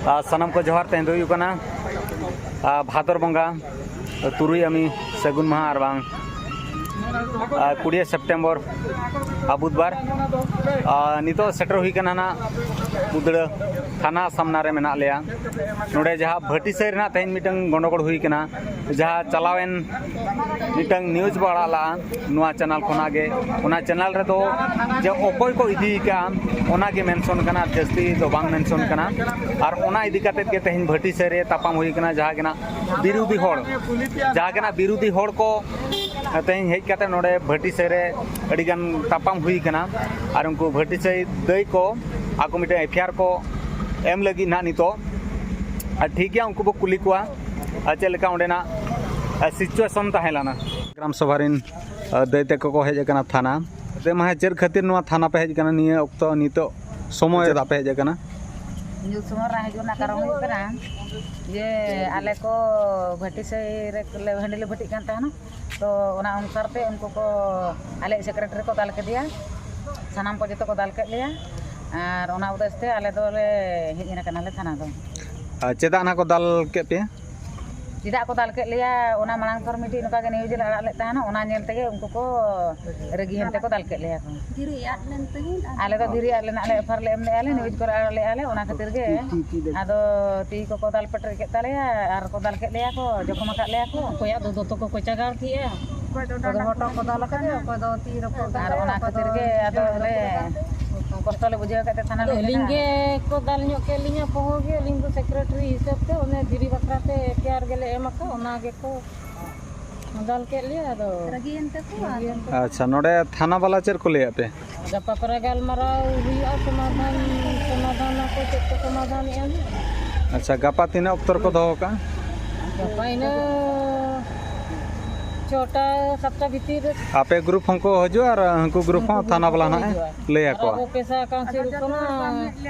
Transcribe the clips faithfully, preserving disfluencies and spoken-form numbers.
ᱟᱨ ᱥᱟᱱᱟᱢ ᱠᱚ ᱡᱚᱦᱟᱨ᱾ ᱛᱮᱦᱮᱧ ᱫᱚ ᱦᱩᱭᱩᱜ ᱠᱟᱱᱟ, ᱟᱨ, ᱵᱷᱟᱫᱚᱨ ᱵᱚᱸᱜᱟ ᱛᱩᱨᱩᱭ ᱟᱢᱤ ᱥᱟᱹᱜᱩᱱ ᱢᱟᱦᱟ, ᱟᱨ ᱵᱟᱝ, ᱟᱨ, ᱠᱩᱲᱤᱭᱟᱹ ᱥᱮᱯᱴᱮᱢᱵᱚᱨ, ᱟᱨ, ᱵᱩᱫᱷᱵᱟᱨ᱾ ᱟᱨ, ᱱᱤᱛᱚᱜ ᱥᱮᱴᱮᱨ ᱦᱩᱭ ᱠᱟᱱᱟ ᱱᱟᱜ ᱩᱫᱽᱲᱟᱹ ᱛᱷᱟᱱᱟ ᱥᱟᱢᱱᱟ ᱨᱮ ᱢᱮᱱᱟᱜ ᱞᱮᱭᱟ᱾ ᱱᱚᱰᱮ ᱡᱟᱦᱟᱸ ᱵᱷᱟᱹᱴᱤ ᱥᱟᱹᱭ ᱨᱮᱱᱟᱜ ᱛᱮᱦᱮᱧ ᱢᱤᱫᱴᱟᱝ ᱜᱚᱸᱰᱚᱜᱳᱲ ᱦᱩᱭ ᱠᱟᱱᱟ, ᱡᱟᱦᱟᱸ ᱪᱟᱞᱟᱣᱮᱱ ᱢᱤᱫᱴᱟᱝ ᱱᱤᱭᱩᱡᱽ ᱵᱚ ᱟᱲᱟᱜ ᱞᱟᱜᱼᱟ ᱱᱚᱣᱟ ᱪᱮᱱᱮᱞ ᱠᱷᱚᱱᱟᱜ ᱜᱮ᱾ ᱚᱱᱟ ᱪᱮᱱᱮᱞ ᱨᱮᱫᱚ ᱡᱮ ᱚᱠᱚᱭ ᱠᱚ ᱤᱫᱤ ᱠᱟᱜᱼᱟ, ᱚᱱᱟ ᱜᱮ ᱢᱮᱱᱥᱚᱱ ᱠᱟᱱᱟ, ᱟᱨ ᱡᱟᱹᱥᱛᱤ ᱫᱚ ᱵᱟᱝ ᱢᱮᱱᱥᱚᱱ ᱠᱟᱱᱟ᱾ ᱟᱨ ᱚᱱᱟ ᱤᱫᱤ ᱠᱟᱛᱮᱫ ᱜᱮ ᱛᱮᱦᱮᱧ ᱵᱷᱟᱹᱴᱤ ᱥᱟᱹᱭ ᱨᱮ ᱛᱟᱯᱟᱢ ᱦᱩᱭ ᱠᱟᱱᱟ, ᱡᱟᱦᱟᱸ ᱜᱮ ᱱᱟᱜ ᱵᱤᱨᱳᱫᱷᱤ ᱦᱚᱲ, ᱡᱟᱦᱟᱸ ᱜᱮ ᱱᱟᱜ ᱵᱤᱨᱳᱫᱷᱤ ᱦᱚᱲ ᱠᱚ ᱛᱮᱦᱮᱧ ᱦᱮᱡ ᱠᱟᱛᱮ ᱱᱚᱰᱮ ᱵᱷᱟᱹᱴᱤ ᱥᱟᱹᱭ ᱨᱮ ᱟᱹᱰᱤᱜᱟᱱ ᱛᱟᱯᱟᱢ ᱦᱩᱭ ᱠᱟᱱᱟ᱾ ᱟᱨ ᱩᱱᱠᱩ ᱵᱷᱟᱹᱴᱤ ᱥᱟᱹᱭ ᱫᱟᱹᱭ ᱠᱚ ᱟᱠᱚ ᱢᱤᱫᱴᱮᱱ ᱮᱯᱷ ᱟᱭ ᱟᱨ ᱠᱚ ᱮᱢ ᱞᱟᱹᱜᱤᱫ ᱱᱟᱦᱟᱜ ᱱᱤᱛᱚᱜ᱾ ᱟᱨ ᱴᱷᱤᱠ ᱜᱮᱭᱟ, ᱩᱱᱠᱩ ᱵᱚ ᱠᱩᱞᱤ ᱠᱚᱣᱟ, ᱟᱨ ᱪᱮᱫ ᱞᱮᱠᱟ ᱚᱸᱰᱮᱱᱟᱜ, ᱟᱨ, ᱥᱤᱪᱩᱭᱮᱥᱚᱱ ᱛᱟᱦᱮᱸ ᱞᱮᱱᱟ᱾ ᱜᱨᱟᱢ ᱥᱚᱵᱷᱟ ᱨᱮᱱ, ᱟᱨ, ᱫᱟᱹᱭ ᱛᱟᱠᱚ ᱠᱚ ᱦᱮᱡ ᱟᱠᱟᱱᱟ ᱛᱷᱟᱱᱟ᱾ ᱫᱟᱹᱭ ᱢᱟ, ᱪᱮᱫ ᱠᱷᱟᱹᱛᱤᱨ ᱱᱚᱣᱟ ᱛᱷᱟᱱᱟ ᱯᱮ ᱦᱮᱡ ᱟᱠᱟᱱᱟ ᱱᱤᱭᱟᱹ ᱚᱠᱛᱚ, ᱱᱤᱛᱚᱜ ᱥᱚᱢᱚᱭ ᱪᱮᱫᱟᱜ ᱯᱮ ᱦᱮᱡ ᱟᱠᱟᱱᱟ? ᱱᱤᱭᱟᱹ ᱥᱚᱢᱚᱭ ᱨᱮ ᱦᱤᱡᱩᱜ ᱨᱮᱱᱟᱜ ᱠᱟᱨᱚᱱ ᱦᱩᱭᱩᱜ ᱠᱟᱱᱟ ᱡᱮ ᱟᱞᱮ ᱠᱚ ᱵᱷᱟᱹᱴᱤ ᱥᱟᱹᱭ ᱨᱮ ᱞᱮ ᱦᱟᱺᱰᱤ ᱞᱮ ᱵᱷᱟᱹᱴᱤᱜ ᱠᱟᱱ ᱛᱟᱦᱮᱱᱟ, ᱛᱚ ᱚᱱᱟ ᱚᱱᱩᱥᱟᱨ ᱛᱮ ᱩᱱᱠᱩ ᱠᱚ ᱟᱞᱮ ᱥᱮᱠᱨᱮᱴᱟᱨᱤ ᱠᱚ ᱫᱟᱞ ᱠᱮᱫᱮᱭᱟ, ᱥᱟᱱᱟᱢ ᱠᱚ ᱡᱚᱛᱚ ᱠᱚ ᱫᱟᱞ ᱠᱮᱫ ᱞᱮᱭᱟ, ᱟᱨ ᱚᱱᱟ ᱩᱫᱽᱫᱮᱥ ᱛᱮ ᱟᱞᱮ ᱫᱚᱞᱮ ᱦᱮᱡ ᱟᱠᱟᱱᱟᱞᱮ ᱛᱷᱟᱱᱟ ᱫᱚ᱾ ᱟᱨ ᱪᱮᱫᱟᱜ ᱱᱟ ᱠᱚ ᱫᱟᱞ ᱠᱮᱫ ᱯᱮᱭᱟ? ᱪᱮᱫᱟᱜ ᱠᱚ ᱫᱟᱞ ᱠᱮᱫ ᱞᱮᱭᱟ, ᱚᱱᱟ ᱢᱟᱲᱟᱝ ᱠᱷᱚᱱ ᱢᱤᱫᱴᱤᱡ ᱱᱚᱝᱠᱟ ᱜᱮ ᱱᱤᱭᱩᱡᱽ ᱞᱮ ᱟᱲᱟᱜ ᱞᱮᱫ ᱛᱟᱦᱮᱱᱟ, ᱚᱱᱟ ᱧᱮᱞ ᱛᱮᱜᱮ ᱩᱱᱠᱩ ᱠᱚ ᱨᱟᱹᱜᱤᱭᱮᱱ ᱛᱮᱠᱚ ᱫᱟᱞ ᱠᱮᱫ ᱞᱮᱭᱟ ᱠᱚ᱾ ᱫᱷᱤᱨᱤ ᱟᱫ ᱞᱮᱱ ᱛᱟᱦᱮᱸᱫ, ᱟᱫᱚ ᱟᱞᱮ ᱫᱚ ᱫᱷᱤᱨᱤ ᱟᱫ ᱞᱮᱱᱟ, ᱟᱞᱮ ᱮᱯᱷ ᱟᱭ ᱟᱨ ᱞᱮ ᱮᱢ ᱞᱮᱫᱼᱟ ᱞᱮ, ᱱᱤᱭᱩᱡᱽ ᱠᱚᱨᱮ ᱟᱲᱟᱜ ᱞᱮᱫᱼᱟ ᱞᱮ, ᱚᱱᱟ ᱠᱷᱟᱹᱛᱤᱨ ᱜᱮ᱾ ᱟᱫᱚ ᱛᱤ ᱠᱚᱠᱚ ᱫᱟᱞ ᱯᱮᱴᱮᱨ ᱠᱮᱫ ᱛᱟᱞᱮᱭᱟ ᱟᱨ ᱠᱚ ᱫᱟᱞ ᱠᱮᱫ ᱞᱮᱭᱟ ᱠᱚ, ᱡᱚᱠᱷᱚᱢ ᱟᱠᱟᱫ ᱞᱮᱭᱟ ᱠᱚ᱾ ᱚᱠᱚᱭᱟᱜ ᱫᱚ ᱫᱚᱛᱚ ᱠᱚᱠᱚ ᱪᱟᱜᱟᱲ ᱠᱮᱜᱼᱟ᱾ ᱚᱠᱚᱭ ᱫᱚ ᱦᱚᱴᱚᱜ ᱠᱚ ᱫᱟᱞ ᱟᱠᱟᱫᱮᱭᱟ, ᱚᱠᱚᱭ ᱫᱚ ᱛᱤ ᱨᱚᱯᱚᱜ ᱟᱨ ᱠᱟᱛᱮ, ᱚᱱᱟ ᱚᱠᱚᱭ ᱫᱚ ᱠᱷᱟᱹᱛᱤᱨ ᱜᱮ ᱟᱫᱚ ᱞᱮ ᱠᱚᱥᱴᱚ ᱞᱮ ᱵᱩᱡᱷᱟᱹᱣ ᱠᱮᱫ ᱛᱮ ᱛᱷᱟᱱᱟ ᱞᱮ ᱟᱹᱞᱤᱧ ᱤᱫᱤ ᱜᱮ ᱠᱮᱫᱟ᱾ ᱠᱚ ᱫᱟᱞ ᱧᱚᱜ ᱠᱮᱫ ᱞᱤᱧᱟ ᱯᱚᱦᱚ ᱜᱮ, ᱟᱹᱞᱤᱧ ᱫᱚ ᱥᱮᱠᱨᱮᱴᱟᱨᱤ ᱦᱤᱥᱟᱹᱵ ᱛᱮ ᱚᱱᱮ ᱫᱷᱤᱨᱤ ᱵᱟᱠᱷᱨᱟ ᱛᱮ ᱮᱯᱷ ᱟᱭ ᱟᱨ ᱜᱮᱞᱮ ᱮᱢ ᱟᱠᱟᱫ, ᱚᱱᱟ ᱜᱮᱠᱚ ᱫᱟᱞ ᱠᱮᱫ ᱞᱮᱭᱟ, ᱟᱫᱚ ᱨᱟᱹᱜᱤᱭᱮᱱ ᱛᱮᱠᱚ, ᱟᱫᱚ ᱨᱟᱹᱜᱤᱭᱮᱱ ᱛᱮᱠᱚ᱾ ᱟᱪᱪᱷᱟ, ᱱᱚᱰᱮ ᱛᱷᱟᱱᱟ ᱵᱟᱞᱟ ᱪᱮᱫ ᱠᱚ ᱞᱟᱹᱭᱟᱫ ᱯᱮ? ᱜᱟᱯᱟ ᱯᱟᱨᱟ ᱜᱟᱞᱢᱟᱨᱟᱣ ᱦᱩᱭᱩᱜᱼᱟ, ᱥᱚᱢᱟᱫᱷᱟᱱ, ᱥᱚᱢᱟᱫᱷᱟᱱ ᱟᱠᱚ, ᱪᱮᱫ ᱠᱚ ᱥᱚᱢᱟᱫᱷᱟᱱᱮᱜᱼᱟ ᱱᱟᱜ᱾ ᱟᱪᱪᱷᱟ, ᱜᱟᱯᱟ ᱛᱤᱱᱟᱹᱜ ᱚᱠᱛᱚ ᱨᱮᱠᱚ ᱫᱚᱦᱚ ᱠᱟᱜᱼᱟ? ᱜᱟᱯᱟ ᱤᱱᱟᱹ ᱪᱷᱚᱴᱟ, ᱥᱟᱛᱴᱟ ᱵᱷᱤᱛᱤᱨ ᱨᱮ᱾ ᱟᱯᱮ ᱜᱨᱩᱯ ᱦᱚᱸᱠᱚ ᱦᱤᱡᱩᱜᱼᱟ ᱟᱨ ᱩᱱᱠᱩ ᱜᱨᱩᱯ ᱦᱚᱸ ᱩᱱᱠᱩ ᱛᱷᱟᱱᱟ ᱵᱟᱞᱟ ᱠᱚ ᱱᱟᱦᱟᱜ ᱮ ᱦᱤᱡᱩᱜᱼᱟ᱾ ᱞᱟᱹᱭ ᱟᱨ ᱟᱠᱚᱣᱟ᱾ ᱟᱵᱚ ᱯᱮᱥᱟ ᱠᱟᱣᱩᱱᱥᱤᱞ ᱠᱷᱚᱱᱟᱜ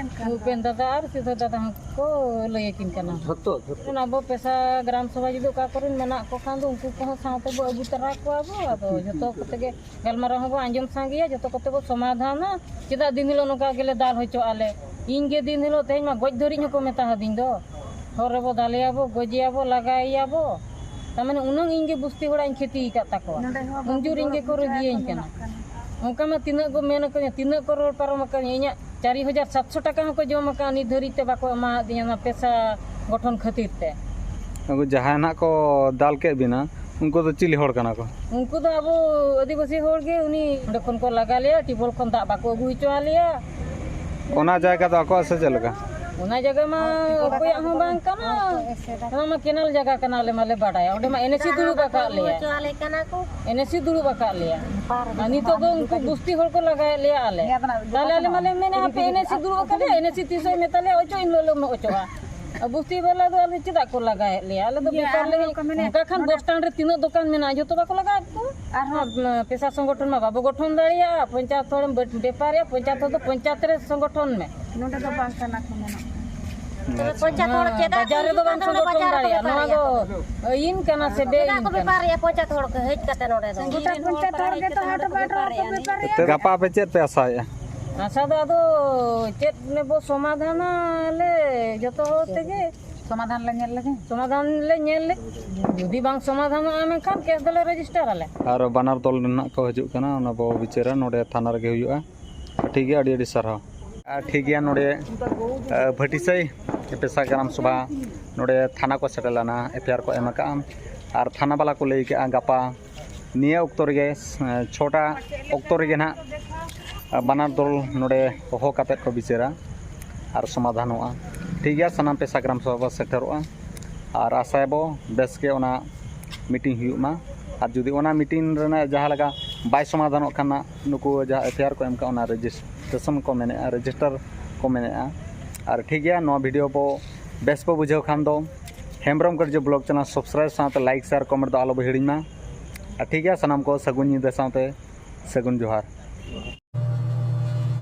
ᱩᱯᱮᱱ ᱫᱟᱫᱟ ᱟᱨ ᱥᱤᱫᱷᱟᱹ ᱫᱟᱫᱟ ᱦᱚᱸ ᱠᱚ ᱞᱟᱹᱭ ᱟᱹᱠᱤᱱ ᱠᱟᱱᱟ᱾ ᱡᱷᱚᱛᱚ, ᱡᱷᱚᱛᱚ᱾ ᱟᱵᱚ ᱯᱮᱥᱟ ᱜᱨᱟᱢ ᱥᱚᱵᱷᱟ ᱡᱩᱫᱤ ᱚᱠᱟ ᱠᱚᱨᱮᱱ ᱢᱮᱱᱟᱜ ᱠᱚ ᱠᱷᱟᱱ ᱫᱚ ᱩᱱᱠᱩ ᱠᱚᱦᱚᱸ ᱥᱟᱶᱛᱮ ᱵᱚ ᱟᱹᱜᱩ ᱛᱚᱨᱟ ᱠᱚᱣᱟ ᱵᱚ᱾ ᱟᱫᱚ ᱡᱷᱚᱛᱚ ᱠᱚᱛᱮ ᱜᱮ ᱜᱟᱞᱢᱟᱨᱟᱣ ᱦᱚᱸᱵᱚ ᱟᱸᱡᱚᱢ ᱥᱟᱸᱜᱮᱭᱟ, ᱡᱚᱛᱚ ᱠᱚᱛᱮ ᱵᱚ ᱥᱚᱢᱟᱫᱷᱟᱱᱟ᱾ ᱪᱮᱫᱟᱜ ᱫᱤᱱ ᱦᱤᱞᱳᱜ ᱱᱚᱝᱠᱟ ᱜᱮᱞᱮ ᱫᱟᱞ ᱦᱚᱪᱚᱜ ᱟᱞᱮ? ᱤᱧ ᱜᱮ ᱫᱤᱱ ᱦᱤᱞᱳᱜ ᱛᱮᱦᱮᱧ ᱢᱟ ᱜᱚᱡ ᱫᱷᱟᱹᱨᱤᱡ ᱦᱚᱸᱠᱚ ᱢᱮᱛᱟ ᱦᱟᱹᱫᱤᱧ ᱫᱚ, ᱦᱚᱨ ᱨᱮᱵᱚ ᱫᱟᱞᱮᱭᱟᱵᱚ, ᱜᱚᱡᱮᱭᱟᱵᱚ, ᱞᱟᱜᱟᱭᱮᱭᱟᱵᱚ᱾ ᱛᱟᱨᱢᱟᱱᱮ ᱩᱱᱟᱹᱝ ᱤᱧ ᱜᱮ ᱵᱩᱥᱛᱤ ᱦᱚᱲᱟᱜ ᱤᱧ ᱠᱷᱮᱛᱤ ᱟᱠᱟᱫ ᱛᱟᱠᱚᱣᱟ᱾ ᱩᱱ ᱡᱳᱨ ᱤᱧ ᱜᱮᱠᱚ ᱨᱟᱹᱜᱤᱭᱟᱹᱧ ᱠᱟᱱᱟ᱾ ᱚᱱᱠᱟ ᱢᱟ ᱛᱤᱱᱟᱹᱜ ᱠᱚ ᱢᱮᱱ ᱟᱠᱟᱫᱤᱧᱟ, ᱛᱤᱱᱟᱹᱜ ᱠᱚ ᱨᱚᱲ ᱯᱟᱨᱚᱢ ᱟᱠᱟᱫᱤᱧᱟ, ᱤᱧᱟᱹᱜ ᱪᱟᱨ ᱦᱟᱡᱟᱨ ᱥᱟᱛᱥᱚ ᱴᱟᱠᱟ ᱦᱚᱸᱠᱚ ᱡᱚᱢ ᱟᱠᱟᱫᱼᱟ ᱱᱤᱛ ᱫᱷᱟᱹᱨᱤᱡ ᱛᱮ ᱵᱟᱠᱚ ᱮᱢᱟᱣᱟᱫᱤᱧᱟ ᱚᱱᱟ ᱯᱮᱥᱟ ᱜᱚᱴᱷᱚᱱ ᱠᱷᱟᱹᱛᱤᱨ ᱛᱮ᱾ ᱩᱱᱠᱩ ᱡᱟᱦᱟᱸᱭ ᱱᱟᱜ ᱠᱚ ᱫᱟᱞ ᱠᱮᱫ ᱵᱤᱱᱟ, ᱩᱱᱠᱩ ᱫᱚ ᱪᱤᱞᱤ ᱦᱚᱲ ᱠᱟᱱᱟ ᱠᱚ? ᱩᱱᱠᱩ ᱫᱚ ᱟᱵᱚ ᱟᱹᱫᱤᱵᱟᱹᱥᱤ ᱦᱚᱲ ᱜᱮ᱾ ᱩᱱᱤ ᱚᱸᱰᱮ ᱠᱷᱚᱱ ᱠᱚ ᱞᱟᱜᱟ ᱞᱮᱭᱟ, ᱴᱤᱵᱚᱞ ᱠᱷᱚᱱ ᱫᱟᱜ ᱵᱟᱠᱚ ᱟᱹᱜᱩ ᱦᱚᱪᱚ ᱟᱞᱮᱭᱟ᱾ ᱚᱱᱟ ᱡᱟᱭᱜᱟ ᱫᱚ ᱟᱠᱚᱣᱟᱜ ᱥᱮ ᱪᱮᱫ ᱞᱮᱠᱟ? ᱚᱱᱟ ᱡᱟᱭᱜᱟ ᱢᱟ ᱚᱠᱚᱭᱟᱜ ᱦᱚᱸ ᱵᱟᱝ ᱠᱟᱱᱟ, ᱚᱱᱟ ᱢᱟ ᱠᱮᱱᱟᱞ ᱡᱟᱭᱜᱟ ᱠᱟᱱᱟ, ᱟᱞᱮ ᱢᱟᱞᱮ ᱵᱟᱰᱟᱭᱟ᱾ ᱚᱸᱰᱮ ᱢᱟ ᱮᱱ ᱮ ᱥᱤ ᱫᱩᱲᱩᱵ ᱟᱠᱟᱫ ᱞᱮᱭᱟ, ᱮᱱ ᱮ ᱥᱤ ᱫᱩᱲᱩᱵ ᱟᱠᱟᱫ ᱞᱮᱭᱟ᱾ ᱟᱨ ᱱᱤᱛᱚᱜ ᱫᱚ ᱩᱱᱠᱩ ᱵᱩᱥᱛᱤ ᱦᱚᱲ ᱠᱚ ᱞᱟᱜᱟᱭᱮᱫ ᱞᱮᱭᱟ ᱟᱞᱮ᱾ ᱛᱟᱦᱞᱮ ᱟᱞᱮ ᱢᱟᱞᱮ ᱢᱮᱱᱟ, ᱟᱯᱮ ᱮᱱ ᱮ ᱥᱤ ᱫᱩᱲᱩᱵ ᱟᱠᱟᱫ ᱞᱮᱭᱟ, ᱮᱱ ᱮ ᱥᱤ ᱛᱤᱥ ᱦᱚᱸᱭ ᱢᱮᱛᱟ ᱞᱮᱭᱟ ᱚᱪᱚᱜ, ᱤᱱ ᱦᱤᱞᱳᱜ ᱞᱮ ᱚᱪᱚᱜᱼᱟ᱾ ᱵᱩᱥᱛᱤ ᱵᱟᱞᱟ ᱫᱚ ᱟᱞᱮ ᱪᱮᱫᱟᱜ ᱠᱚ ᱞᱟᱜᱟᱭᱮᱫ ᱞᱮᱭᱟ? ᱟᱞᱮ ᱫᱚ ᱵᱮᱯᱟᱨ ᱞᱮ ᱦᱮᱡ, ᱚᱱᱠᱟ ᱠᱷᱟᱱ ᱵᱚᱥ ᱥᱴᱮᱱᱰ ᱨᱮ ᱛᱤᱱᱟᱹᱜ ᱫᱚᱠᱟᱱ ᱢᱮᱱᱟᱜᱼᱟ, ᱡᱚᱛᱚ ᱵᱟᱠᱚ ᱞᱟᱜᱟᱣᱮᱫ ᱠᱚᱣᱟ᱾ ᱟᱨᱦᱚᱸ ᱯᱮᱥᱟ ᱥᱚᱝᱜᱚᱴᱷᱚᱱ ᱢᱟ ᱵᱟᱵᱚ ᱜᱚᱴᱷᱚᱱ ᱫᱟᱲᱮᱭᱟᱜᱼᱟ᱾ ᱯᱚᱧᱪᱟᱭᱮᱛ ᱦᱚᱲᱮᱢ ᱵᱮᱯᱟᱨᱮᱭᱟ, ᱯᱚᱧᱪᱟᱭᱮᱛ ᱦᱚᱲ ᱫᱚ ᱯᱚᱧᱪᱟᱭᱮᱛ ᱨᱮ ᱥᱚᱝᱜᱚᱴᱷᱚᱱ ᱢᱮ᱾ ᱱᱚᱰᱮ ᱫᱚ ᱵᱟᱝ ᱠᱟᱱᱟ ᱠᱚ ᱢᱮᱱᱟᱜ ᱠᱚᱣᱟ᱾ ᱛᱚᱵᱮ ᱯᱚᱧᱪᱟᱭᱮᱛ ᱦᱚᱲ ᱪᱮᱫᱟᱜ ᱵᱟᱡᱟᱨ ᱨᱮᱫᱚ ᱵᱟᱝ ᱥᱚᱝᱜᱚᱴᱷᱚᱱ ᱫᱟᱲᱮᱭᱟᱜᱼᱟ᱾ ᱱᱚᱣᱟ ᱫᱚ ᱟᱹᱭᱤᱱ ᱠᱟᱱᱟ ᱥᱮ ᱪᱮᱫᱟᱜ ᱵᱮᱼᱟᱹᱭᱤᱱ ᱠᱚ ᱠᱟᱱᱟ? ᱵᱮᱯᱟᱨᱮᱜᱼᱟ ᱯᱚᱧᱪᱟᱭᱮᱛ ᱦᱚᱲ ᱠᱚ ᱦᱮᱡ ᱠᱟᱛᱮ ᱱᱚᱰᱮ ᱫᱚ? ᱜᱚᱴᱟ ᱯᱚᱧᱪᱟᱭᱮᱛ ᱦᱚᱲ ᱜᱮᱛᱚ ᱦᱟᱴ ᱵᱟᱴ ᱨᱮᱠᱚ ᱵᱮᱯᱟᱨᱮᱜᱼᱟ᱾ ᱜᱟᱯᱟ ᱟᱯᱮ ᱪᱮᱫ ᱯᱮ ᱟᱥᱟᱭᱮᱫᱼᱟ? ᱟᱥᱟ ᱫᱚ ᱟᱫᱚ ᱪᱮᱫ ᱱᱮᱵᱚ ᱥᱚᱢᱟᱫᱷᱟᱱᱟ ᱞᱮ ᱡᱚᱛᱚ ᱦᱚᱲ ᱛᱮᱜᱮ᱾ ᱥᱚᱢᱟᱫᱷᱟᱱ ᱞᱮ ᱧᱮᱞ ᱞᱮᱜᱮ᱾ ᱥᱚᱢᱟᱫᱷᱟᱱ ᱞᱮ ᱧᱮᱞ ᱞᱮ, ᱡᱩᱫᱤ ᱵᱟᱝ ᱥᱚᱢᱟᱫᱷᱟᱱᱚᱜᱼᱟ ᱢᱮᱱᱠᱷᱟᱱ ᱠᱮᱥ ᱫᱚᱞᱮ ᱨᱮᱡᱤᱥᱴᱟᱨ ᱟᱞᱮ᱾ ᱟᱨ ᱵᱟᱱᱟᱨ ᱫᱚᱞ ᱨᱮᱱᱟᱜ ᱠᱚ ᱦᱤᱡᱩᱜ ᱠᱟᱱᱟ, ᱚᱱᱟ ᱵᱚ ᱵᱤᱪᱟᱹᱨᱟ ᱱᱚᱰᱮ ᱛᱷᱟᱱᱟ ᱨᱮᱜᱮ ᱦᱩᱭᱩᱜᱼᱟ᱾ ᱴᱷᱤᱠ ᱜᱮᱭᱟ, ᱟᱹᱰᱤ ᱟᱹᱰᱤ ᱥᱟᱨᱦᱟᱣ᱾ ᱟᱨ ᱴᱷᱤᱠ ᱜᱮᱭᱟ, ᱱᱚᱰᱮ, ᱟᱨ, ᱵᱷᱟᱹᱴᱤᱥᱟᱹᱭ ᱯᱮᱥᱟ ᱜᱨᱟᱢ ᱥᱚᱵᱷᱟ ᱱᱚᱰᱮ ᱛᱷᱟᱱᱟ ᱠᱚ ᱥᱮᱴᱮᱨ ᱞᱮᱱᱟ, ᱮᱯᱷ ᱟᱭ ᱟᱨ ᱠᱚ ᱮᱢ ᱟᱠᱟᱫᱼᱟ᱾ ᱟᱨ ᱛᱷᱟᱱᱟ ᱵᱟᱞᱟ ᱠᱚ ᱞᱟᱹᱭ ᱠᱟᱜᱼᱟ, ᱜᱟᱯᱟ ᱱᱤᱭᱟᱹ ᱚᱠᱛᱚ ᱨᱮᱜᱮ, ᱮᱸ, ᱪᱷᱚᱴᱟ ᱚᱠᱛᱚ ᱨᱮᱜᱮ ᱱᱟᱦᱟᱜ, ᱟᱸ, ᱵᱟᱱᱟᱨ ᱫᱚᱞ ᱱᱚᱰᱮ ᱦᱚᱦᱚ ᱠᱟᱛᱮᱫ ᱠᱚ ᱵᱤᱪᱟᱹᱨᱟ ᱟᱨ ᱥᱚᱢᱟᱫᱷᱟᱱᱚᱜᱼᱟ᱾ ᱴᱷᱤᱠ ᱜᱮᱭᱟ, ᱥᱟᱱᱟᱢ ᱯᱮᱥᱟ ᱜᱨᱟᱢ ᱥᱚᱵᱷᱟ ᱥᱮᱴᱮᱨᱚᱜᱼᱟ ᱟᱨ ᱟᱥᱟᱭᱟᱵᱚ ᱵᱮᱥ ᱜᱮ ᱚᱱᱟ ᱢᱤᱴᱤᱝ ᱦᱩᱭᱩᱜ ᱢᱟ᱾ ᱟᱨ ᱡᱩᱫᱤ ᱚᱱᱟ ᱢᱤᱴᱤᱝ ᱨᱮᱱᱟᱜ ᱡᱟᱦᱟᱸ ᱞᱮᱠᱟ ᱵᱟᱭ ᱥᱚᱢᱟᱫᱷᱟᱱᱚᱜ ᱠᱷᱟᱱ ᱱᱟᱜ ᱱᱩᱠᱩ ᱡᱟᱦᱟᱸ ᱮᱯᱷ ᱟᱭ ᱟᱨ ᱠᱚ ᱮᱢ ᱠᱟᱜᱼᱟ, ᱚᱱᱟ ᱨᱮᱡᱤᱥᱴᱨᱮᱥᱚᱱ ᱠᱚ ᱢᱮᱱᱮᱫᱼᱟ, ᱨᱮᱡᱤᱥᱴᱟᱨ ᱠᱚ ᱢᱮᱱᱮᱫᱼᱟ᱾ ᱟᱨ ᱴᱷᱤᱠ ᱜᱮᱭᱟ, ᱱᱚᱣᱟ ᱵᱷᱤᱰᱤᱭᱳ ᱵᱚ ᱵᱮᱥ ᱵᱚ ᱵᱩᱡᱷᱟᱹᱣ ᱠᱷᱟᱱ ᱫᱚ ᱦᱮᱢᱵᱨᱚᱢ ᱠᱟᱹᱨᱡᱚ ᱵᱞᱚᱜ ᱪᱮᱱᱮᱞ ᱥᱟᱵᱥᱠᱨᱟᱭᱤᱵᱽ ᱥᱟᱶᱛᱮ ᱞᱟᱭᱤᱠ, ᱥᱮᱭᱟᱨ, ᱠᱚᱢᱮᱱᱴ ᱫᱚ ᱟᱞᱚ ᱵᱚ ᱦᱤᱲᱤᱧ ᱢᱟ᱾ ᱟᱨ ᱴᱷᱤᱠ ᱜᱮᱭᱟ, ᱥᱟᱱᱟᱢ ᱠᱚ ᱥᱟᱹᱜᱩᱱ ᱧᱤᱫᱟᱹ ᱥᱟᱶᱛᱮ ᱥᱟᱹᱜᱩᱱ ᱡᱚᱦᱟᱨ᱾